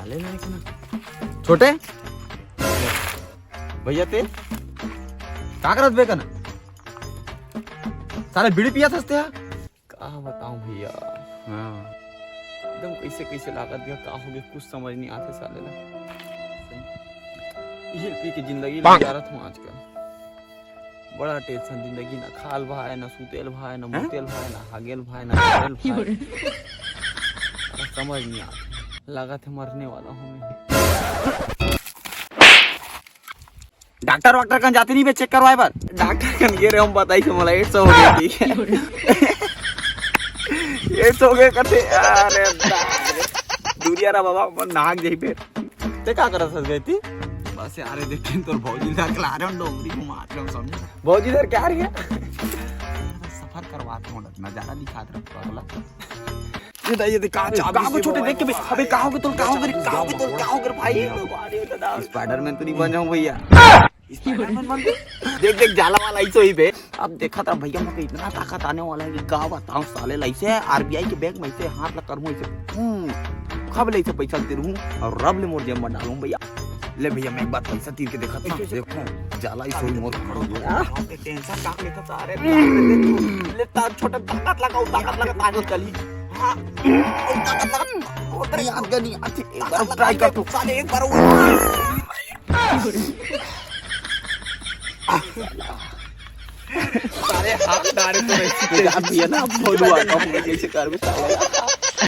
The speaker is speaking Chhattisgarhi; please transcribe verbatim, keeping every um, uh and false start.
साले ना एक ना। छोटे भैया, ते का करत बे कना? साले बीड़ी पियत हस ते हा? का बताऊं भैया, हाँ। एकदम कैसे कैसे लागत गया, का हो गया, कुछ समझ नहीं आते साले ला। यही पी के जिंदगी ला गुजारत हूँ आजकल। बड़ा टेंशन जिंदगी, ना खाल भाई, ना सुतेल भाई, ना हैं? मुतेल भाई, ना हागेल भाई, ना करेल भाई। अरे समझ नहीं आता, लागत है मरने वाला हूँ मैं। डॉक्टर वॉक्टर कन जाते नहीं बे चेक करवाए बर? डॉक्टर कन गे रहे हम, बताई से मोला एड्स हो गई थी। एड्स हो गए कथे। अरे बाप रे। दूरिया रहा बाबा, मन नाक जाई पे। ते का करत हस गई थी? बस यार, ये देख के तोर भौजी ला खिला रहे हो, डोंगरी घुमा रहे हो, समझे? भौजी धर के आ रही है। सफर करवात हो, नजारा दिखात रहे पगला। ये दे, ये दे, कहाँ चाबी का हो से छोटे, देख के बे, अबे, का हो गए तोर, का हो गए, का हो गए तोर, का हो गए भाई? स्पाइडरमैन तो नहीं बन जाऊं भैया। स्पाइडरमैन बन गए। देख, देख, जाला वाला ही सोई बे। अब देखा था भैया, मैं इतना ताकत आने वाला है कि का बताऊं साले ला, इसे आरबीआई के बैंक में इसे हाथ ला करूं इसे, हम्म, खब ले इसे पैसा दे रहूं और रब ले मोर जेब में डालूं भैया। ले भैया, मैं एक बार पैसा तीर के देखा था, देखो, जाला ही सोई मोर खड़ो हो गया। टेंशन का लेता सारे, ले तार छोटे ताकत लगाओ, ताकत लगा, ताकत चली। हाँ, ताकत लगा, उधर याद नहीं आती, एक बार ट्राई कर तू। साले एक बार वो सारे हाथ डाले तो ऐसे तो जाती है ना, बहुत हुआ था, हमने कैसे कर भी साला।